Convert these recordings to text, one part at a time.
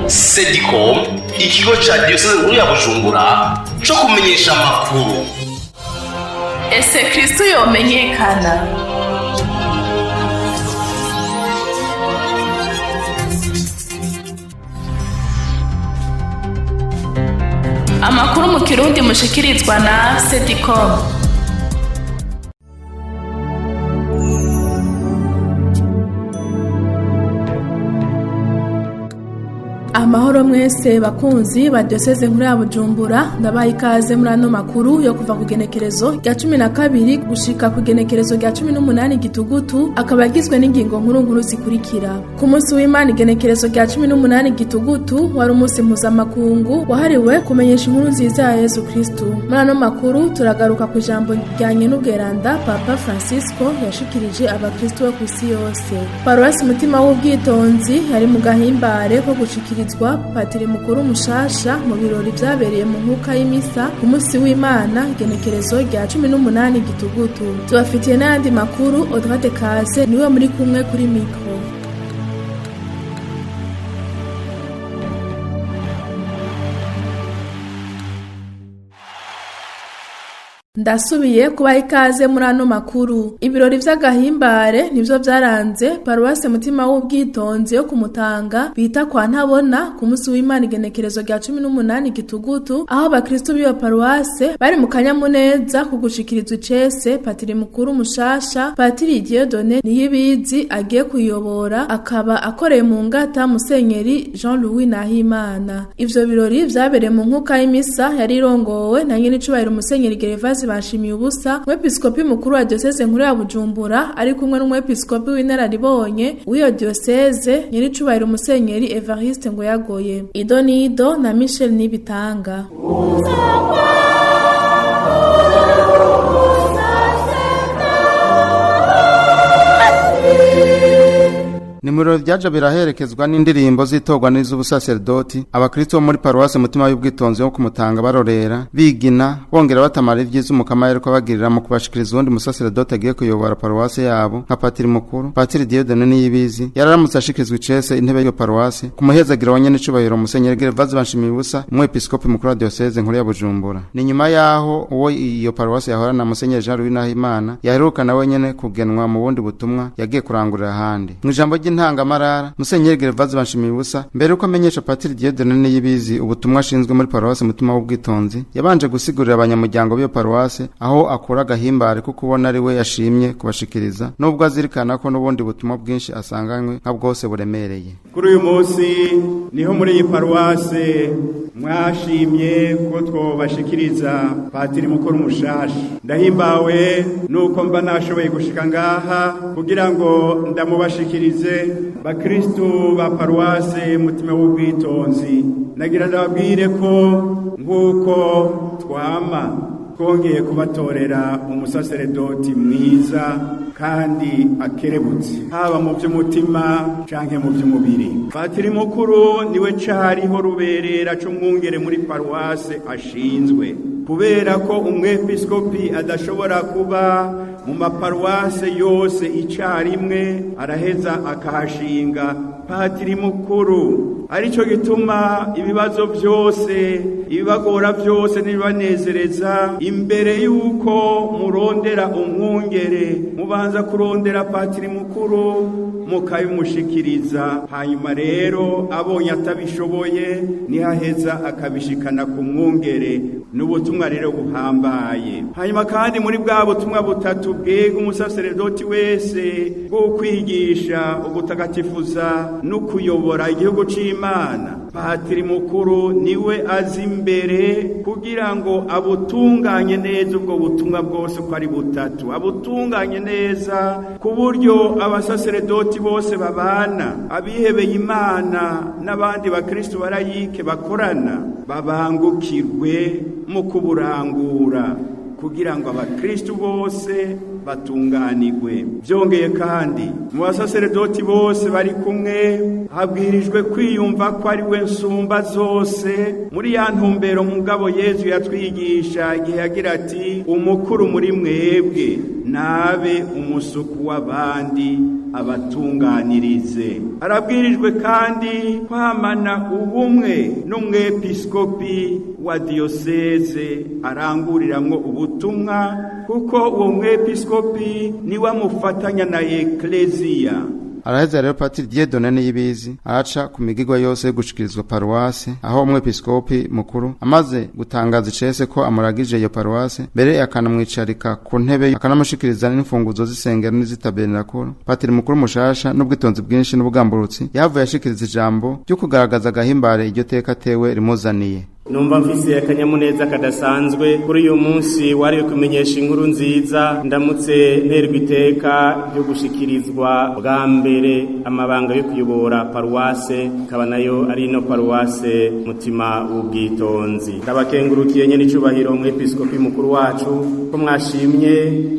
Sedicom, ikigo ca diyoseze nkuru ya Bujumbura co kumenyesha amakuru. Ese Kristo yomenyekana? Amakuru mu Kirundi mushikirizwa na Sedicom. Amahoro mwese bakunzi ba diyoseze nkuru ya Bujumbura, ndabaye ikaze muri ano makuru yo kuva ku genekerezo rya 12 gushika ku genekerezo rya 18 Gitugutu, akaba agizwe n'ingingo nkuru nkuru zikurikira. Ku munsi w'Imana, igenekerezo rya 18 Gitugutu, wari umunsi mpuzamakungu wahariwe kumenyesha inkuru nziza ya Yezu Kristu. Muri ano makuru turagaruka ku ijambo ryanye n'ubweranda Papa Francisco yashikirije abakristu bo kw'isi yose. Paruwasi Mutima w'Ubwitonzi yari mu gahimbare ko gushikiriza patiri mukuru mushasha mu birori vyabereye mu nkuka y'imisa ku munsi w'Imana, igenekerezo rya 18 Gitugutu. Tubafitiye n'ayandi makuru. Audrey Kaze niwe muri kumwe kuri mikro. Ndasubiye kubaha ikaze muri ano makuru. Ibirori vy'agahimbare nivyo vyaranze paruwase Mutima w'Ubwitonzi yo kumutanga bita kwa Ntabona ku munsi w'Imana, igenekerezo rya 18 Gitugutu, aho abakristo b'iyo paruwase bari mu kanyamuneza ku gushikirizwa icese patiri mukuru mushasha, Patiri Dieudonné Niyibizi, agiye kuyobora, akaba akoreye mu ngata Musenyeri Jean Louis Nahimana. Ivyo birori vyabereye mu nkuka y'imisa yari irongowe na nyenicubahiro Musenyeri Gervase Bashimiye Ubusa, umwepiskopi mukuru wa diyoseze nkuru ya Bujumbura, ari kumwe n'umwepiskopi w'inararibonye w'iyo diyoseze, nyiricubahiro Musenyeri Evariste ngo yagoye. Ido Nido na Michel Nibitanga. Ni mu birori vyaje biraherekezwa n'indirimbo z'itorwa n'iz'ubusaserdoti, abakristo bo muri paruwasi Mutima y'Ubwitonzi yo kumutanga barorera, bigina, bongera batamara ivyiza Umukama yeriko abagirira mu kubashikiriza uwundi musaserdoti agiye kuyobora paruwasi yabo nka patiri mukuru. Patiri Dieudonné Niyibizi yararamutse ashikirizwa icese intebe y'iyo paruwasi ku muhezagiro wa nyen'icubahiro Musenyeri Gervaze Banshimiye-Ubusa, umwepiskopi mukuru wa diyoseze nkuru ya Bujumbura. Ni nyuma yaho uwo iyo paruwasi yahorana, Musenyeri Jean Louis Nahimana, yaheruka nawe nyene kugenwa mu bundi butumwa yagiye kurangurira ahandi. Mu ijambo ry'intangamarara, Musenyeri Gervaze Banshimiye-Ubusa, mbere uko amenyesha Patiri Dieudonné Niyibizi ubutumwa ashinzwe muri paruwasi Mutima w'Ubwitonzi, yabanje gusigurira abanyamuryango b'iyo paruwasi aho akura agahimbare ko kubona ari we yashimye kubashikiriza, nubwo azirikana ko n'ubundi butumwa bwinshi asanganywe nka bwose buremereye. Kuri uyu munsi niho muri iyi paruwase mwashimye ko twobashikiriza patiri mukuru mushasha. Ndahimbawe nuko mba nashoboye gushika ngaha kugira ngo ndamubashikirize. Bakristu ba paruwase Mutima w'Ubwitonzi, nagira ndababwire ko nk'uko twama twongeye kubatorera umusaseredoti mwiza kandi akerebutse, haba mu by'umutima canke mu by'umubiri. Patiri mukuru niwe cariho ruberera c'umwungere muri paruwase ashinzwe, kubera ko umwepiskopi adashobora kuba mu maparuwase yose icarimwe, araheza akahashinga patiri mukuru. Arico gituma ibibazo byose, ibibagora byose n'ibibanezereza, imbere y'uko murondera umwungere mubanza kurondera patiri mukuru mukabimushikiriza. Hanyuma rero abonye atabishoboye, nihaheza akabishikana ku mwungere. N'ubutumwa rero buhambaye. Hanyuma kandi muri bwa butumwa butatu bwega umusaseredoti wese, bwo kwigisha, ugutagatifuza no kuyobora igihugu c'Imana, patiri mukuru niwe azi imbere kugira ngo abutunganye neza ubwo butumwa bwose uko ari butatu, abutunganye neza ku buryo abasaseredoti bose babana, abihebeye Imana n'abandi bakristu barayike bakorana, babangukirwe mu kuburangura kugira ngo abakristu bose batunganirwe. Byongeye kandi, mu basaseredoti bose bari kumwe habwirijwe kwiyumva ko ari we nsumba zose, muri ya ntumbero mugabo Yezu yatwigisha igihe yagira ati: "Umukuru muri mwebwe Nabe umusuku w'abandi, abatunganirize. Arabwirijwe kandi kwamana ubumwe n'umwepiskopi wa diyoseze aranguriramwo ubutumwa, kuko uwo mwepiskopi niwe amufatanya na ekleziya. Araheza rero Patiri Dieudonné Niyibizi araca ku migigwa yose yo gushikirizwa paruwase, aho umwepiskopi mukuru amaze gutangaza icese ko amuragije iyo paruwase, mbere akanamwicarika ku ntebe, akanamushikiriza n'imfunguzo z'isengero n'izitabernakulo. Patiri mukuru mushasha n'ubwitonzi bwinshi n'ubugamburutsi yahavuye ashikiriza ijambo ryo kugaragaza agahimbare iryo teka atewe rimuzaniye. Numva mfise akanyamuneza kadasanzwe kuri uyu munsi wariwe kumenyesha inkuru nziza. Ndamutse nterwa iteka ryo gushikirizwa bwa mbere amabanga yo kuyobora paruwase, ikaba nayo ari ino paruwase Mutima w'Ubwitonzi. Ndabakengurukiye nyene icubahiro umwepiskopi mukuru wacu ko mwashimye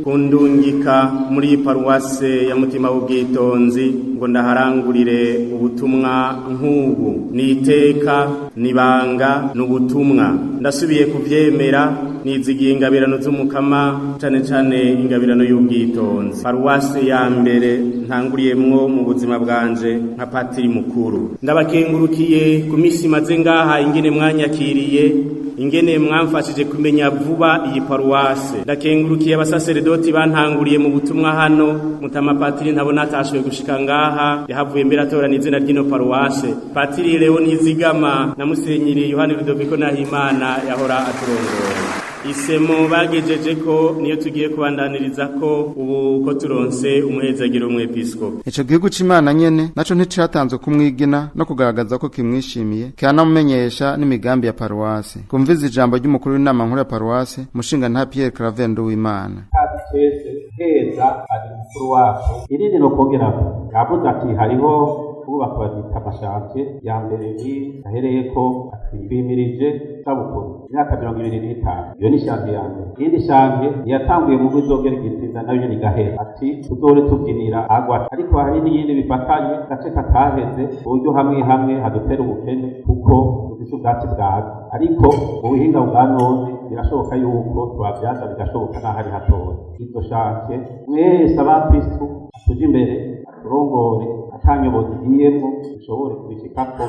kundungika muri iyi paruwase ya Mutima w'Ubwitonzi ngo ndaharangurire ubutumwa nk'ubu. Ni iteka, ni ibanga, ni ubutumwa. Ndasubiye kuvyemera, nizigiye ingabirano z'Umukama, cane cane ingabirano y'ubwitonzi. Paruwase ya mbere ntanguriyemwo mu buzima bwanje nka patiri mukuru. Ndabakengurukiye ku misi maze ngaha, ingene mwanyakiriye, ingene mwamfashije kumenya vuba iyi paruwase. Ndakengurukiye abasaseredoti bantanguriye mu butumwa hano. Mutama patiri ntabona atashoboye gushika ngaha, yahavuye mbere atorana izina ry'ino paruwase, Patiri Leo Nizigama na Musenyeri Yohani Rudoviko Nahimana yahora aturongoye. Isemo bagejeje ko niyo tugiye kubandaniriza ko ubu ko turonse umuhezagiro w'umwepiskopi. Ico gihugu c'Imana nyene naco nticatanzwe kumwigina no kugaragaza ko kimwishimiye, kanamumenyesha n'imigambi ya paruwase. Kumviza ijambo ry'umukuru w'inama nkuru ya paruwase, mushinga Pierre Claver Nduwimana. Kandi twese heza ari mukuru wacu. Irindi no kongerako, yavuze ati hariho kubaka babyita ama chantiers. Ya mbere ni ahereyeko ati bimirije isabukuru imyaka 25, iyo ni chantier ya mbere. Iyindi chantier yatanguye mu izogera igitsinda, nayo nyene igahera, ati tuzore tubyinira agwa. Ariko hari n'iyindi bifatanye, gace kataheze, uburyo hamwe hamwe hadutera ubukene kuko dufise ubwatsi bwaga, ariko mu buhinga bwa none birashoboka yuko twabyaza, bigashoboka n'aho ari hatoya. Izo chantiers mwese abakristu tuje imbere, aturongore atanyobozi igiyemwo, dushobore kubishikako.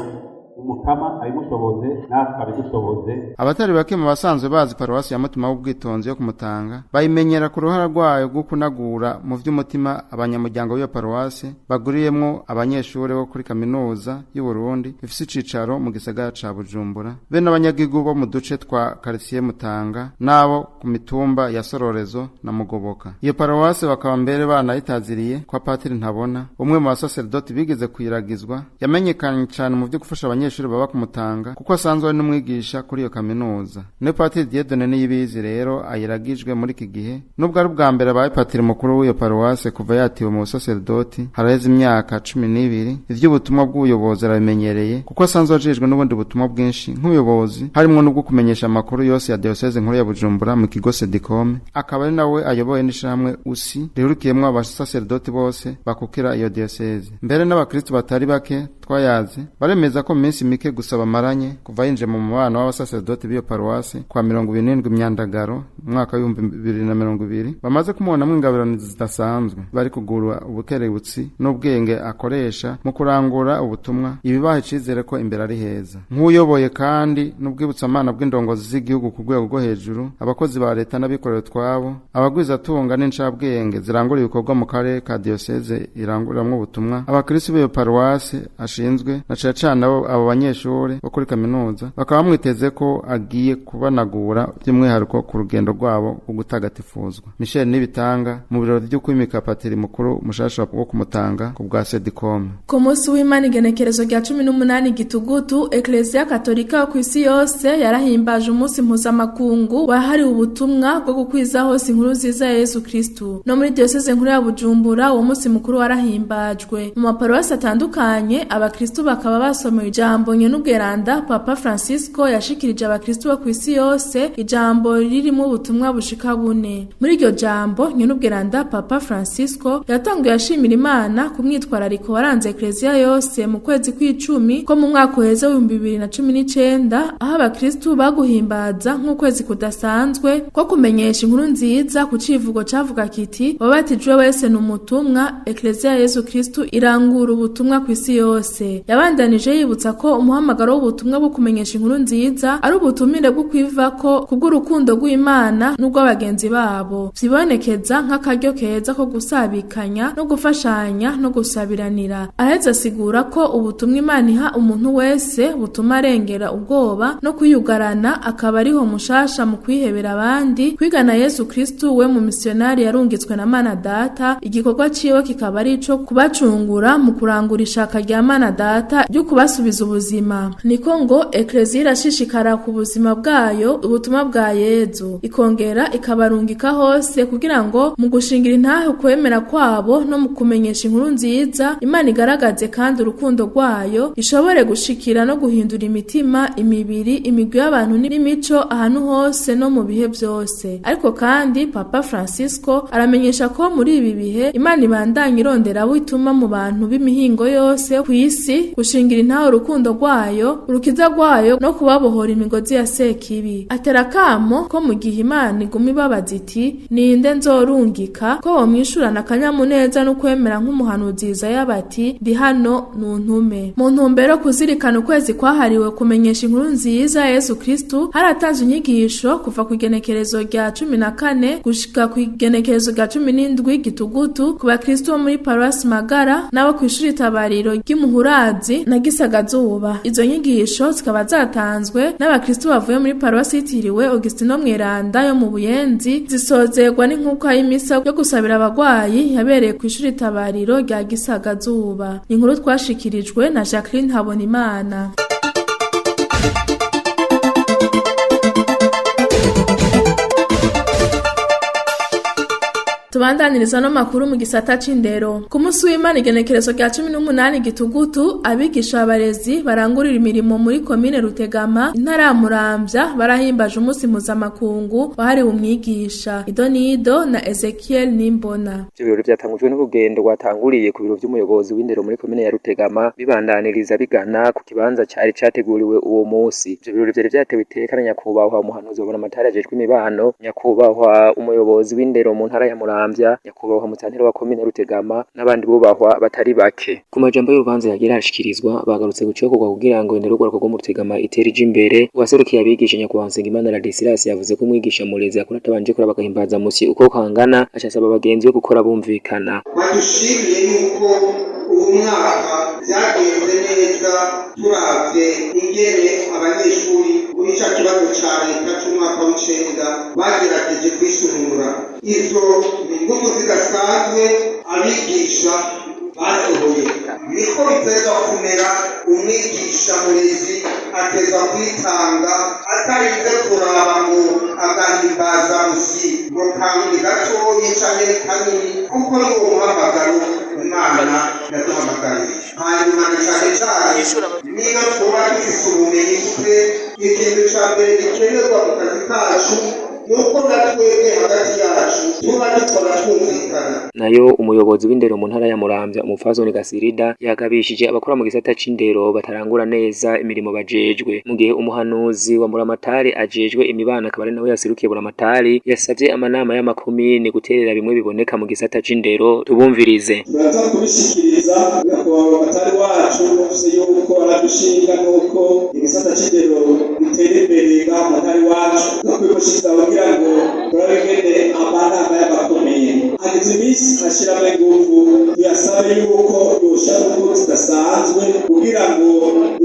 Umukama abimushoboze, natwe abidushoboze. Abatari bake mu basanzwe bazi paruwasi ya Mutima w'Ubwitonzi yo kumutanga bayimenyera ku ruhara rwayo rwo kunagura mu vy'umutima abanyamuryango b'iyo paruwasi, baguriyemwo abanyeshuri bo kuri kaminuza y'u Burundi ifise icicaro mu gisagara ca Bujumbura, be n'abanyagihugu bo mu duce twa quartier Mutanga n'abo ku mitumba ya Sororezo na Mugoboka. Iyo paruwasi bakaba mbere banayitaziriye kwa Patiri Ntabona, umwe mu basaserdoti bigeze kuyiragizwa, yamenyekanye cane mu vyo gufasha abanyeshuri baba kumutanga, kuko asanzwe ari n'umwigisha kuri iyo kaminuza. Niyo Patiri Dieudonné Niyibizi rero ayiragijwe muri iki gihe, nubwo ari ubwa mbere abaye patiri mukuru w'iyo paruwase kuva yatiwe mu busaserdoti haraheze imyaka 12, ivy'ubutumwa bw'ubuyobozi arabimenyereye, kuko asanzwe ajejwe n'ubundi butumwa bwinshi nk'ubuyobozi, harimwo n'ubwo kumenyesha amakuru yose ya diyoseze nkuru ya Bujumbura mu kigo Sedikome, akaba ari nawe ayoboye n'ishirahamwe USI rihurikiyemwo abasaserdoti bose bakukira iyo diyoseze. Mbere n'abakristu batari bake twayaze baremeza ko mu minsi mike gusa bamaranye kuva yinjiye mu mubano w'abasaserdoti b'iyo paruwase kwa 27 Myandagaro mu mwaka w'2020, bamaze kumubonamwo ingabirano zidasanzwe, bari kugura ubukerebutsi n'ubwenge akoresha mu kurangura ubutumwa, ibibaha icizere ko imbere ari heza. Nk'uyoboye kandi n'ubwibutsamana bw'indongozi z'igihugu ku rwego rwo hejuru, abakozi ba leta n'abikorera utwabo, abagwizatunga n'incabwenge zirangura ibikorwa mu karere ka diyoseze iranguriramwo ubutumwa, abakristu b'iyo paruwase ashinzwe na cane cane abo banyeshuri bo kuri kaminuza bakaba bamwiteze ko agiye kubanagura by'umwihariko ku rugendo rwabo rwo gutagatifuzwa. Michel Nibitanga mu birori vyo kwimika patiri mukuru mushasha wo kumutanga ku bwa Sedicom. Ku munsi w'Imana igenekerezo rya 18 Gitugutu, Eklezia Katolika yo kw'isi yose yarahimbaje umunsi mpuzamakungu wahariwe ubutumwa bwo gukwiza hose inkuru nziza ya Yesu Kristu. No muri diyoseze nkuru ya Bujumbura uwo munsi mukuru warahimbajwe mu maparuwasi atandukanye. Abakristu Abakristu bakaba basomewe ijambo Nyenubweranda Papa Francisco yashikirije abakristu bo kw'isi yose, ijambo ririmo ubutumwa bushika bune. Muri iryo jambo Nyenubweranda Papa Francisco yatanguye ashimira Imana ku mwitwarariko waranze Eklezia yose mu kwezi kw'icumi ko mu mwaka uheze w'2019, aho abakristu baguhimbaza nk'ukwezi kudasanzwe ko kumenyesha inkuru nziza ku civugo cavuga kiti: "Wabatijwe wese ni umutumwa, Eklezia ya Yesu Kristu irangura ubutumwa kw'isi yose." Yabandanije yibutsa ko umuhamagaro w'ubutumwa bwo kumenyesha inkuru nziza ari ubutumire bwo kwivako kubw'urukundo rw'Imana n'urw'abagenzi babo, vyibonekeza nk'akaryo keza ko gusabikanya no gufashanya no gusabiranira. Araheza asigura ko ubutumwa Imana iha umuntu wese butuma arengera ubwoba no kwiyugarana, akaba ariho mushasha mu kwihebera abandi, kwigana Yesu Kristu we mu misionari yarungitswe na Mana Data, igikorwa ciwe kikaba ari ico kubacungura mu kurangura ishaka rya Mana Data ryo kubasubiza ubuzima. Niko ngo Eklezia irashishikara ku buzima bwayo ubutumwa bwa Yezu, ikongera ikabarungika hose kugira ngo mu gushingira intahe ukwemera kwabo no mu kumenyesha inkuru nziza, Imana igaragaze kandi urukundo rwayo, ishobore gushikira no guhindura imitima, imibiri, imigwi y'abantu n'imico ahantu hose no mu bihe byose. Ariko kandi Papa Francisco aramenyesha ko muri ibi bihe Imana ibandanya irondera abo ituma mu bantu b'imihingo yose ku isi gushingira intahe urukundo rwayo, urukiza rwayo no kubabohora imigozi ya sekibi. Atera akamo ko mu gihe Imana iguma ibabaza iti: "Ninde nzorungika?", ko bomwishurana akanyamuneza no kwemera nk'umuhanuzi Yesaya bati: "Ndi hano, nuntume." Mu ntumbero yo kuzirikana ukwezi kwahariwe kumenyesha inkuru nziza ya Yesu Kristu, haratanzwe inyigisho kuva ku igenekerezo rya 14 gushika ku igenekerezo rya 17 Gitugutu ku bakristu bo muri Paruwasi Magara n'abo kw'ishuri Tabariro ry'Imuhurazi na Gisagazuba. Izo nyigisho zikaba zatanzwe n'abakristu bavuye muri paruwasi yitiriwe Augustino Mweranda yo mu Buyenzi, zisozerwa n'inkuka y'imisa yo gusabira abagwayi yabereye kw'ishuri Tabariro rya Gisagazuba. Inkuru twashikirijwe na Jacqueline Habonimana. Tubandaniriza no makuru mu gisata c'indero. Ku munsi w'Imana igenekerezo rya 18 Gitugutu, abigisha abarezi barangurira imirimo muri komine Rutegama, intara ya Muramvya, barahimbaje umunsi mpuzamakungu wahariwe umwigisha. Idonido na Ezekiel Nimbona. Ivyo birori vyatangujwe n'urugendo rwatanguriye ku biro vy'umuyobozi w'indero muri komine ya Rutegama, bibandaniriza bigana ku kibanza cari categuriwe uwo munsi. Ivyo birori vyari vyatewe iteka na nyakubahwa umuhanuzi wa Buramatari ajejwe imibano, nyakubahwa umuyobozi w'indero mu ntara ya Muramvya, nyakubahwa mutanteri wa komine Rutegama n'abandi bubahwa batari bake. Ku majambo y'urubanza yagira hashikirizwa, bagarutse gucokorwa kugira ngo indero rwo mu Rutegama itere ije imbere. Uwaserukiye abigisha nyakubahwa Nsengimana Ladislas yavuze ko umwigisha murezi akora atabanje kuraba agahimbaza musi uko kangana, acasaba bagenzi be gukora bumvikana. Badushimiye yuko uyu mwaka vyagenze neza, turavye ingene abanyeshuri muri ca kibazo ca leta c'umwaka w'icenda bagerageje kwisununura. Izo ni inguvu zidasanzwe abigisha basohoye. Niko biteza kumera, umwigisha murezi ateza kwitanga atarinze kuraba ngo agahimbaza musi ngo kangi gatoyi canke kanini, kuko ni uwo muhamagaro Imana yaduhamagariye. Hanyuma na cane cane niyo tuba dufise ubumenyi twe, ikintu ca mbere gikenerwa mu kazi kacu nuko na twebwe hagati yacu tuba dukora twumvikana. Nayo umuyobozi w'indero mu ntara ya Muramvya, umupfasoni Gasirida, yagabishije abakora mu gisata c'indero batarangura neza imirimo bajejwe, mu gihe umuhanuzi wa Buramatari ajejwe imibano akaba ari nawe yaserukiye Buramatari yasavye amanama y'amakomine guterera bimwe biboneka mu gisata c'indero. Tubumvirize. Turaza kubishikiriza nyakubahwa Buramatari wacu, yavuze yuko aradushinga nuko igisata c'indero gitera imbere ngaha mu ntara iwacu, no kubimushikiriza kugira ngo turabe ingene amanama y'amakomine ageze iminsi ashiramo ingufu, tuyasabe yuko yoshiramo ingufu zidasanzwe kugira ngo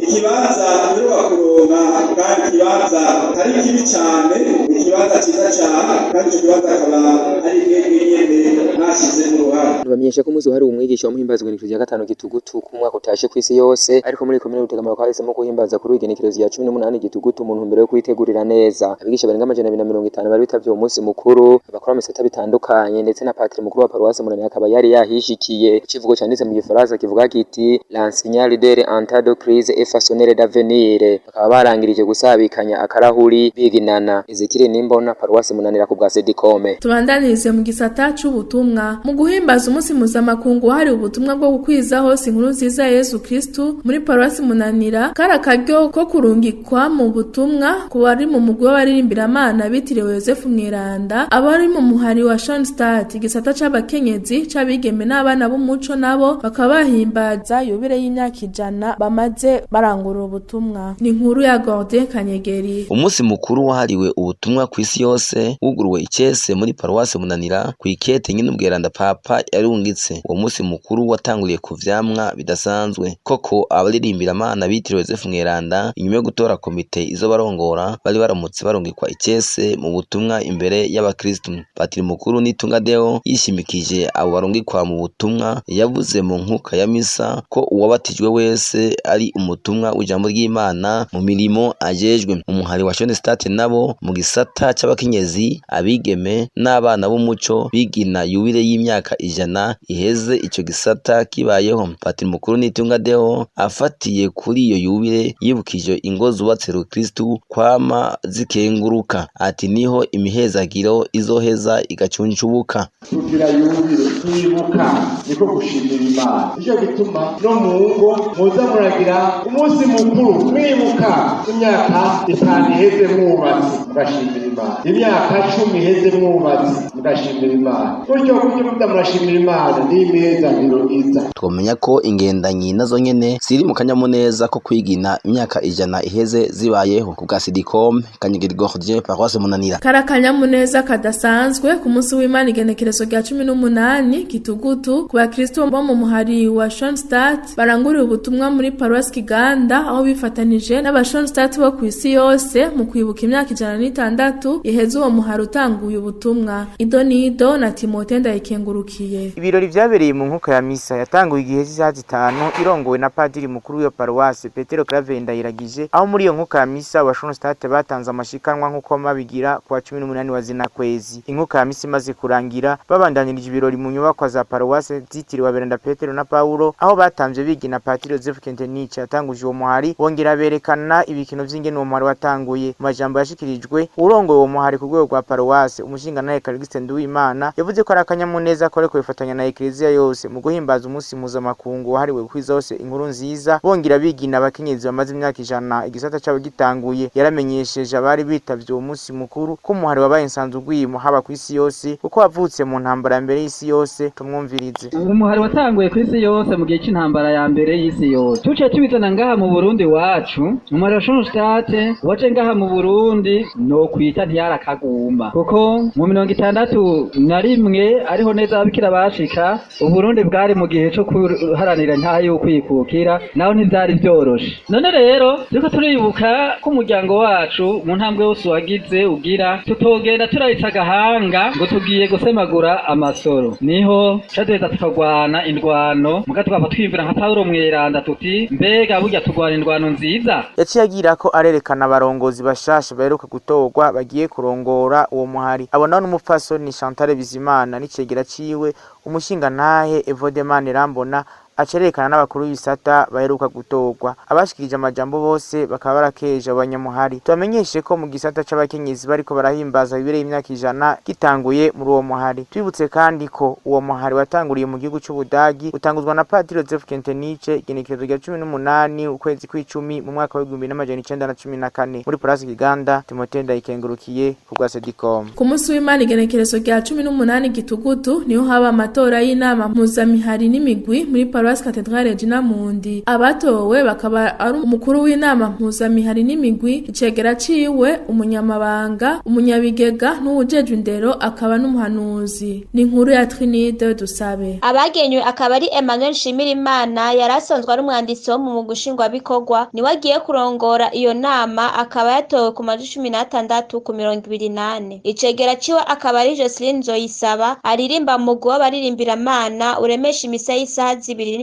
ikibanza duheruka kuronka, kandi ikibanza atari kibi cane, ikibanza ciza cane, kandi ico kibanza akaba ari mwebwe nyene mwashizemo uruhara. iwacu. Bamenyesha ko umunsi wahariwe umwigisha wamuhimbazwa igenekerezo rya 5 Gitugutu ku mwaka utashe kw'isi yose, ariko muri komine Rutegama bakaba bahisemo kuhimbaza kuri igenekerezo rya 18 Gitugutu mu ntumbero yo kwitegurira neza. Abigisha barenga 250 bari bitavye uwo munsi mukuru, abakora mu bisata bitandukanye, ndetse na patiri mukuru wa paruwasi Munanira akaba yari yahishikiye. Icivugo canditse mu gifaransa kivuga kiti "L'enseignant leader en temps de crise et façonneur d'avenir". Bakaba barangirije gusabikanya akarahuri biginana. Ezekiel Nimbona, paruwasi Munanira, ku bwa Sedikome. Tubandanirize mu gisata c'ubutumwa. Mu guhimbaza umunsi mpuzamakungu wahariwe ubutumwa bwo gukwiza hose inkuru nziza ya Yesu Kristu muri paruwasi Munanira, kari akaryo ko kurungikwa mu butumwa ku bari mu mugwi w'abaririmbira-Mana bitiriwe Yosefu Mweranda, abari mu muhari wa Schoenstatt, igisata c'abakenyezi, c'abigeme n'abana b'umuco, nabo bakaba bahimbaza yubile y'imyaka 100 bamaze barangura ubutumwa. Ni inkuru ya Gordon Kanyegeri. Umunsi mukuru wahariwe ubutumwa kw'isi yose wuguruwe icese muri paruwasi Munanira kw'ikete nyine ubweranda Papa yarungitse. Uwo munsi mukuru watanguriye ku vyamwa bidasanzwe. Koko abaririmbira Imana bitiriwe Yosefu Mweranda, inyuma yo gutora komite izobarongora, bari baramutse barungikwa icese mu butumwa imbere y'abakristu. Patiri mukuru Nitunga Deo yishimikije abo barungikwa mu butumwa, yavuze mu nkuka ya misa ko uwabatijwe wese ari umutumwa w'ijambo ry'Imana mu mirimo ajejwe. Umuhari wa Schoenstatt nabo mu gisata c'abakenyezi, abigeme n'abana b'umuco bigina yubile y'imyaka 100 iheze ico gisata kibayeho. Patiri mukuru Nitunga Deo afatiye kuri iyo yubile yibukije ingo zubatse rukristu kwama zikenguruka, ati niho imihezagiro izoheza igacuncubuka. Tugira yubile twibuka niko gushimira Imana, nico gituma no mu ngo muza muragira umunsi mukuru mwibuka imyaka 5 iheze mwubatse mugashimira Imana, imyaka 10 iheze mwubatse mugashimira Imana, gutyo gutyo muza murashimira Imana n'imihezagiro iza. Twomenya ko ingendanyi nazo nyene ziri mu kanyamuneza ko kwigina imyaka 100 iheze zibayeho. Ku bwa Sidicom, Kanyegeri Gordien, paroisse Munanira. Kari akanyamuneza kadasanzwe ku munsi w'Imana igenekerezo rya 18 Gitugutu ku bakristo bo mu muhari wa Schoenstatt baranguriye ubutumwa muri paruwasi Kiganda, aho bifatanije n'aba Schoenstatt bo kw'isi yose mu kwibuka imyaka 106 iheze uwo muhari utanguye ubutumwa. Idonido na Timote Ndayikengurukiye. Ibirori vyabereye mu nkuka ya misa yatanguye igihe c'isaha 5 irongowe na padiri mukuru w'iyo paruwasi Petero Claver Ndayiragije, aho muri iyo nkuka ya misa wa Schoenstatt batanze amashikanwa nk'uko babigira ku wa 18 wa zina kwezi. Inkuka ya misa imaze kurangira, babandanirije ibirori mu nyubakwa za paruwasi zitiriwe Aberanda Petero na Paulo, aho batamvye bigina Patiri Joseph Kentenich yatanguje uwo muhari, bongera berekana ibikino vy'ingene uwo muhari watanguye. Mu majambo yashikirijwe, urongoye uwo muhari ku rwego rwa paruwasi umushingantahe Calixte Nduwimana yavuze ko ari akanyamuneza ko ariko bifatanya na Eklezia yose mu guhimbaza umunsi mpuzamakungu wahariwe gukwiza hose inkuru nziza, bongera bigina abakenyezi bamaze imyaka 100 igisata cabo gitanguye. Yaramenyesheje abari bitavye uwo munsi mukuru ko umuhari wabaye insanzugwimo haba kw'isi yose, kuko wavutse mu ntambara ya mbere y'isi yose. Tumwumvirize. Umuhari watanguye kw'isi yose mu gihe c'intambara ya mbere y'isi yose, tuciye tubizana ngaha mu Burundi wacu. Umuhari wa Schoenstatt waje ngaha mu Burundi no kwita ntiyarakaguma, kuko mu 61 ariho neza ababikira bashika. Uburundi bwari mu gihe co kuharanira ntaha y'ukwikukira, naho ntivyari vyoroshe. None rero turiko turibuka ko umuryango wacu mu ntambwe yose wagize ugira, tutogenda turayitsa agahanga ngo tugiye gusemagura amasoro, niho caduheza tukagwana indwano, muga tukava twiyumvira nka Pawulo Mweranda tuti mbega burya tugwana indwano nziza. Yaciye agira ko arerekana abarongozi bashasha baheruka gutorwa bagiye kurongora uwo muhari. Abo nabo n'umupfasoni Chantal Bizimana n'icegera ciwe umushingantahe Evodemane Rambona, acerekana n'abakuru b'ibisata baheruka gutorwa. Abashikirije amajambo bose bakaba barakeje abanyamuhari. Tubamenyeshe ko mu gisata c'abakenyezi bariko barahimbaza bibere y'imyaka 100 gitanguye muri uwo muhari. Twibutse kandi ko uwo muhari watanguriye mu gihugu c'Ubudagi, utanguzwa na Padiri Joseph Kentenich igenekerezo rya 18 ukwezi kw'icumi mu mwaka wa 1914 muri Paruwasi Kiganda. Timote Ndayikengurukiye ku bwa Sedicom. Ku munsi w'Imana igenekerezo rya 18 Gitugutu niho haba amatora y'inama mpuzamihari n'imigwi muri Paruwasi Katedrale Regina Mundi. Abatowe bakaba ari umukuru w'inama mpuzamihari n'imigwi, icegera ciwe, umunyamabanga, umunyabigega n'uwujejwe indero akaba n'umuhanuzi. Ni inkuru ya Trinide Dusabe. Abagenywe akaba ari Emmanuel Nshimirimana yari asanzwe ari umwanditsi wo mu mugwi nshingwabikorwa, niwe agiye kurongora iyo nama, akaba yatowe ku majwi 16 ku 24. Icegera ciwe akaba ari Jocelyn Nzoyisaba aririmba mu mugwi w'abaririmbira-Mana uremesha imisa y'isaha 2:15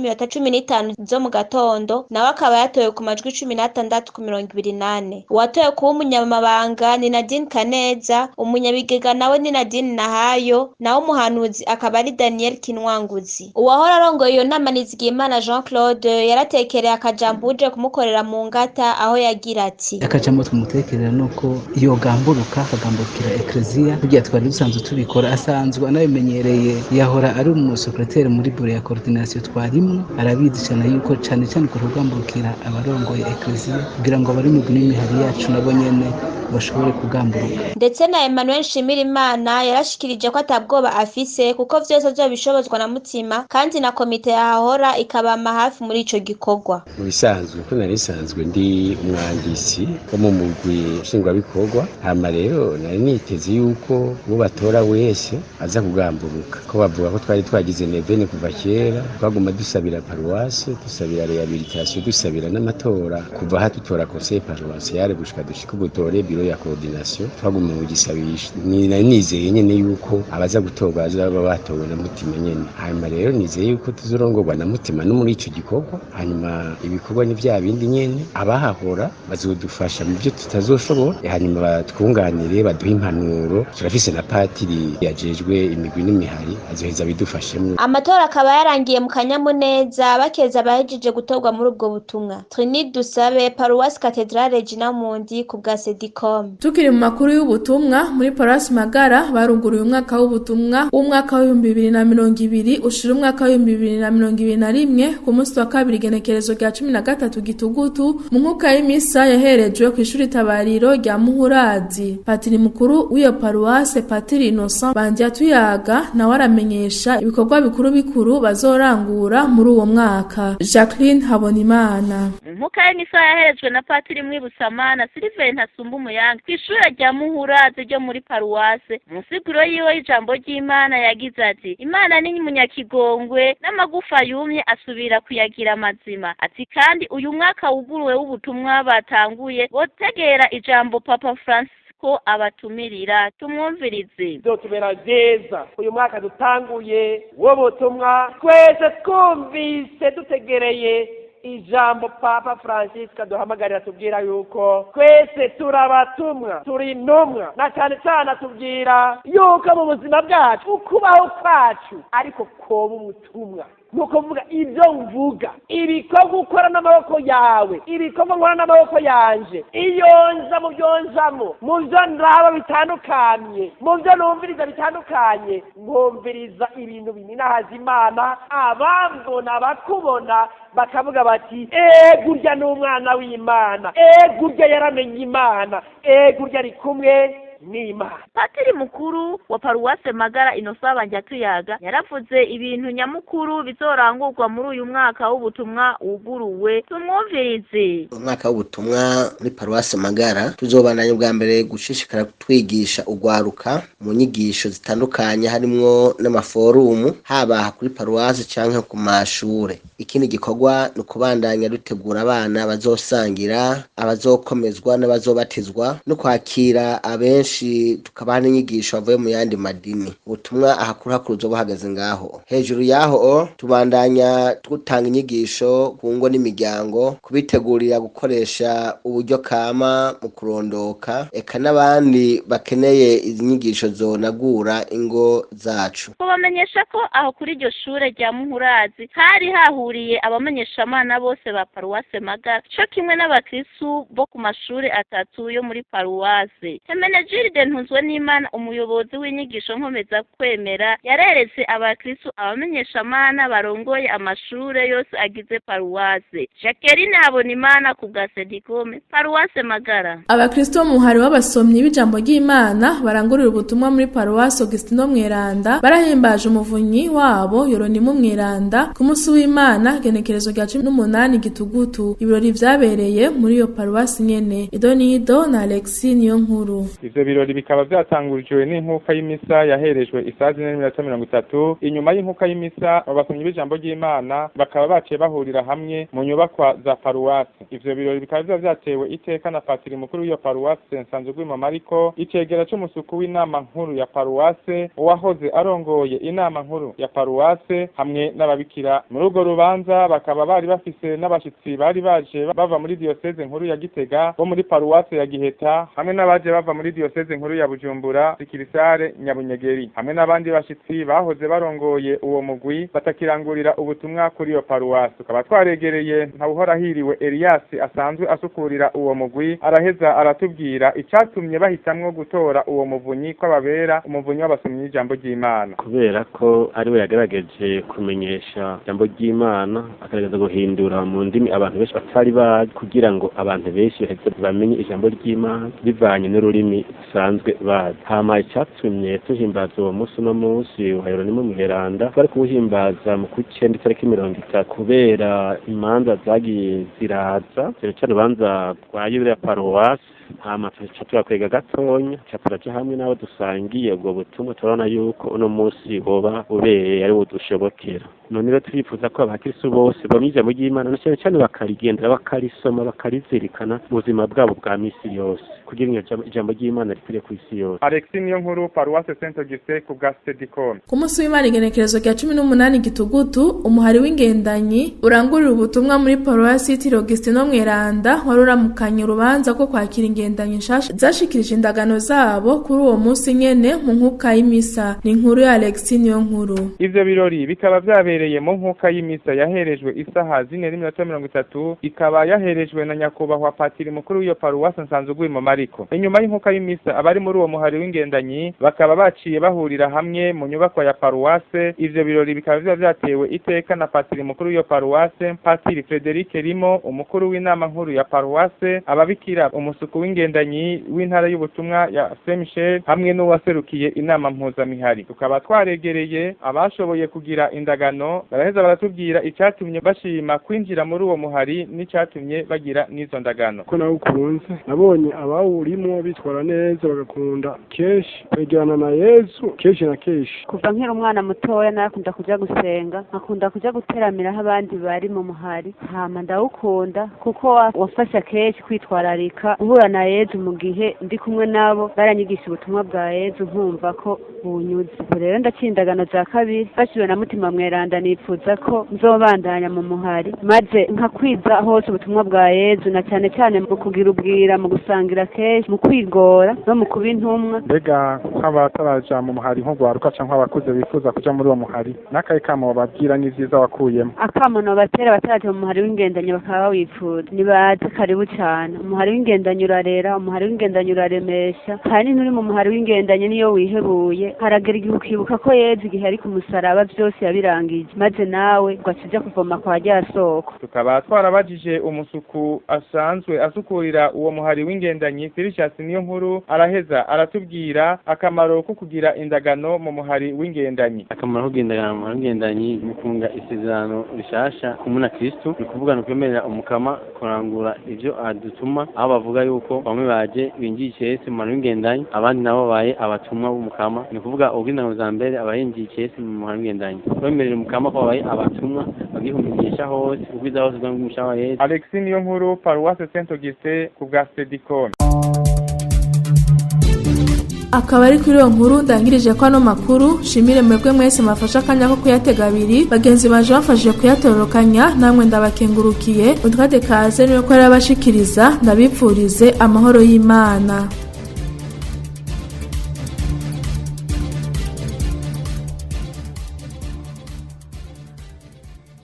zo mu gatondo, nawe akaba yatowe ku majwi 16 ku 24. Uwatowe kuba umunyamabanga ni Nadine Kaneza, umunyabigega nawe ni Nadine Nahayo, nawe umuhanuzi akaba ari Daniel Kinwanguzi. Uwahora arongoye iyo nama Nizigiyimana Jean Claude yaratekereye akajambo uje kumukorera mu ngata, aho yagira ati: Akajambo tumutekerera nuko yogamburuka akagambukira ekleziya, kugira twari dusanzwe tubikora, asanzwe anabimenyereye, yahora ari umusekreteri muri biro ya coordination twarimwo, arabizi cyane yuko cyane cyane ko kugambukira abarongoye ekleziya kugira ngo abari mu n'imihari yacu nabo nyene bashobore kugamburuka. Ndetse na Emmanuel Nshimirimana yarashikirije ko atabwoba afise kuko vyose azobishobozwa na Mutima, kandi na komite yahahora ikabama hafi muri ico gikorwa. Mu bisanzwe ko nari nsanzwe ndi umwanditsi wo mu mugwi nshingwabikorwa, hama rero nari niteze yuko uwo batora wese aza kugamburuka, ko bavuga ko twari twagize nevene kuva kera, twaguma dusabira paruwase, dusabira rehabilitation, dusabira n'amatora kuva hatutora conseil paroissial gushika dushika ubutore biro ya coordination, twaguma mu gisabisha. Nari nizeye nyene yuko abaza gutorwa bazaba batowe na Mutima nyene, hanyuma rero nizeye yuko tuzorongorwa na Mutima no muri ico gikorwa. Hanyuma ibikorwa ni vya bindi nyene, abahahora bazodufasha mu byo tutazoshobora, hanyuma batwunganire, baduhe impanuro. Turafise na patiri yajejwe imigwi n'imihari, azoheza bidufashemwo. Amatora akaba yarangiye mu kanyamuneza, bakeza abahejeje gutorwa muri ubwo butumwa. Trinide Dusabe, Paruwasi Katedrale Regina Mundi, ku bwa Sedicom. Tukiri mu makuru y'ubutumwa, muri Paruwasi Magara baruguruye umwaka w'ubutumwa w'umwaka w'2020 ushira umwaka w'2021 ku munsi wa kabiri igenekerezo rya 13 Gitugutu, mu nkuka y'imisa yaherejwe ku ishuri tabariro rya Muhurazi. Patiri mukuru w'iyo paruwase, Patiri Innocent Bandyatuyaga, nawe aramenyesha ibikorwa bikuru bikuru bazorangura muri uwo mwaka. Jacqueline Habonimana. Nkuka y'imisa yaherejwe na Patiri Mwibutsamana Sylvain Ntasumba Umuyange kw'ishure rya Muhurazi ryo muri paruwase. Mu nsiguro yiwe y'ijambo ry'Imana yagize ati: Imana ni munyakigongwe, n'amagufa yumye asubira kuyagira amazima. Ati kandi uyu mwaka wuguruwe w'ubutumwa batanguye botegera ijambo Papa Francis ko abatumirira. Tumwumvirize. Bizotubera vyiza uyu mwaka dutanguye w'ubutumwa, twese twumvise dutegereye ijambo Papa Francisco aduhamagarira, tubwira yuko twese turabatumwa, turi intumwa, na cyane cyane atubwira yuko mu buzima bwacu ukubaho kwacu ariko koba ubutumwa. Nuko mvuga ibyo mvuga, ibikorwa ukora n'amaboko yawe, ibikorwa nkora n'amaboko yanje, iyo nza mu byo nzamo, mu byo ndaba bitandukanye, mu byo numviriza bitandukanye, nkumviriza ibintu bininahaza Imana, abambona abakubona bakavuga bati: ego urya ni umwana w'Imana, ego urya yaramenye Imana, ego urya ari kumwe n'Imana. Patiri mukuru wa paruwase Magara Innocent Bandyatuyaga yaravuze ibintu nyamukuru bizorangurwa muri uyu mwaka w'ubutumwa wuguruwe. Tumwumvirize. Umwaka w'ubutumwa muri paruwase Magara tuzobandanya ubwa mbere gushishikara twigisha ugwaruka mu nyigisho zitandukanye, harimwo n'amaforumu, haba kuri paruwase canke ku mashure. Ikindi gikorwa ni ukubandanya dutegura abana bazosangira, abazokomezwa n'abazobatizwa, no kwakira abenshi tukabaha n'inyigisho bavuye mu yandi madini. Ubutumwa ahakuru hakuru uzoba buhagaze ngaho. Hejuru yaho tubandanya dutanga inyigisho ku ngo n'imiryango, kubitegurira gukoresha uburyo kama mu kurondoka, eka n'abandi bakeneye izi nyigisho zonagura ingo zacu. Kubamenyesha ko aho kuri iryo shure rya Muhurazi hari hahuriye abamenyeshamana bose ba paruwase Magara, co kimwe n'abakristu bo ku mashure atatu yo muri paruwase. Hemenegilde Ntunzwe n'Imana, umuyobozi w'inyigisho nkomeza kwemera, yareretse abakristu abamenyeshamana barongoye amashure yose agize paruwase. Jacqueline Habonimana ku bwa Sedikome, paruwase Magara. Abakristo mu muhari w'abasomyi b'ijambo ry'Imana barangurira ubutumwa muri paruwase Augustino Mweranda barahimbaje umuvunyi wabo Yoronimu Mweranda ku munsi w'Imana w'Imana genekerezo rya 18 Gitugutu. Ibirori vyabereye muri iyo paruwasi nyene. Idonido na Alexis niyo nkuru. Ivyo birori bikaba vyatangurijwe n'inkuka y'imisa yaherejwe isaha 4:30. Inyuma y'inkuka y'imisa, abasomyi b'ijambo ry'Imana bakaba baciye bahurira hamwe mu nyubakwa za paruwasi. Ivyo birori bikaba vyatewe iteka na patiri mukuru w'iyo paruwasi Nsanzugwimo Mariko, icegera c'umusuku w'inama nkuru ya paruwase, uwahoze arongoye inama nkuru ya paruwase hamwe n'ababikira. Muri urwo rubanza bakaba bari bafise n'abashitsi bari baje bava muri diyoseze nkuru ya Gitega, bo muri paruwase ya Giheta, hamwe n'abaje bava muri diyoseze nkuru ya Bujumbura, Sikirisare Nyabunyegeri, hamwe n'abandi bashitsi bahoze barongoye uwo mugwi batakirangurira ubutumwa kuri iyo paruwase. Tukaba twaregereye Ntawuhorahiriwe Elias asanzwe asukurira uwo mugwi, araheza aratubwira icatumye bahitamwo gutora uwo muvunyi kw'ababera umuvunyi w'abasomyi ijambo ry'Imana. Kubera ko ari we yagerageje kumenyesha ijambo ry'Imana, akagerageza guhindura mu ndimi abantu benshi batari bazi, kugira ngo abantu benshi baheze bamenye ijambo ry'Imana bivanye n'ururimi basanzwe bazi. Hama icatumye tuhimbaza uwo munsi, uno munsi wa Yeronimo Mweranda, twari kuwuhimbaza mu kucenda itariki 30, kubera imanza zagiye ziraza, cyane cyane urubanza rwa yubile ya paruwasi. Hama tuca turakwega gatonya, tuca turaja hamwe n'abo dusangiye ubwo butumwa, turabona yuko uno munsi woba ubereye ari wo dushobokera. None rero turifuza ko abakristo bose bamenya ijambo ry'Imana, na cyane cyane bakarigendera, bakarisoma, bakarizirikana mu buzima bwabo bwa misi yose, kugira ngo ijambo ry'Imana rikwire ku isi yose. Alexis niyo nkuru, paruwase Saint Auguste, ku bwa Sedicom. Ku munsi w'Imana igenekerezo rya 18 Gitugutu, umuhari w'ingendanyi urangurira ubutumwa muri paruwasi yitiriwe Augustino Mweranda wari uramukanye urubanza rwo kwakira ingendanyi nshasha zashikirije indagano zabo kuri uwo munsi nyene mu nkuka y'imisa. Ni inkuru ya Alexis niyo nkuru. Ivyo birori bikaba vyabereye mu nkuka y'imisa yaherejwe isaha 4:30, ikaba yaherejwe na nyakubahwa patiri mukuru w'iyo paruwasi Nsanzugwimo Mariko. Inyuma y'inkuka y'imisa, abari muri uwo muhari w'ingendanyi bakaba baciye bahurira hamwe mu nyubakwa ya paruwase. Ivyo birori bikaba biba vyatewe iteka na patiri mukuru w'iyo paruwase, Patiri Frederic Rimo, umukuru w'inama nkuru ya paruwase, ababikira, umusuku w'ingendanyi w'intara y'ubutumwa ya Saint Michel hamwe n'uwaserukiye inama mpuzamihari. Tukaba twaregereye abashoboye kugira indagano, baraheza baratubwira icatumye bashima kwinjira muri uwo muhari n'icatumye bagira n'izo ndagano. Ko nawukunze, nabonye abawurimwo bitwara neza, bagakunda kenshi kwegerana na Yesu kenshi na kenshi. Kuva nkiri umwana mutoya narakunda kuja gusenga, nkakunda kuja guteramira aho abandi bari mu muhari. Hama ndawukunda kuko wafasha kenshi kwitwararika guhura na Yezu. Mu gihe ndi kumwe nabo baranyigisha ubutumwa bwa Yezu, nkumva ko bunyuze. Ubu rero ndaciye indagano za kabiri, mfashijwe na Mutima Mweranda, nifuza ko nzobandanya mu muhari maze nkakwiza hose ubutumwa bwa Yezu, na cyane cyane mu kugira ubwira, mu gusangira kenshi, mu kwigora no mu kuba intumwa. Mbega nk'abataraja mu muhari, nk'ugwaruka canke abakuze bifuza kuja muri uwo muhari, n'akahe kamo bababwira n'ivyiza wakuyemo? Akamo nobatera bataraja mu muhari w'ingendanyi bakaba bawifuza, nibaze, karibu cane. Umuhari w'ingendanyi urarera, umuhari w'ingendanyi uraremesha. Kandi nturi mu muhari w'ingendanyi niyo wihebuye, haragera igihe ukibuka ko Yezu igihe ari ku musaraba vyose yabirangije, maze nawe ugaca uja kuvoma kwa rya soko. Tukaba twarabajije umusuku asanzwe asukurira uwo muhari w'ingendanyi, Felicitas niyo nkuru, araheza aratubwira akamaro ko kugira indagano mu muhari w'ingendanyi. Akamaro ko kugendana mu muhari w'ingendanyi mu kunga isezerano rishasha kumwe na Kristo, ni ukuvuga ni ukwemerera umukama kurangura ivyo adutuma, aho bavuga yuko bamwe baje binjiye icese mu muhari w'ingendanyi, abandi nabo babaye abatumwa b'umukama. Ni ukuvuga ubw'indagano za mbere abayinjiye icese mu muhari w'ingendanyi bemerera umukama ko babaye abatumwa, bagihumigisha hose, kugwiza hose ubwami wa Yesu. Alexis niyo nkuru, paruwase Saint Auguste, ku bwa Sedicom. Akaba ari kuri iyo nkuru ndangirije ko ano makuru. Shimire mwebwe mwese mwafashe akanya ko kuyatega abiri, bagenzi banje bamfashije kuyatororokanya, namwe ndabakengurukiye. Utwate kaze niwe ko yarabashikiriza, ndabipfurize amahoro y'Imana.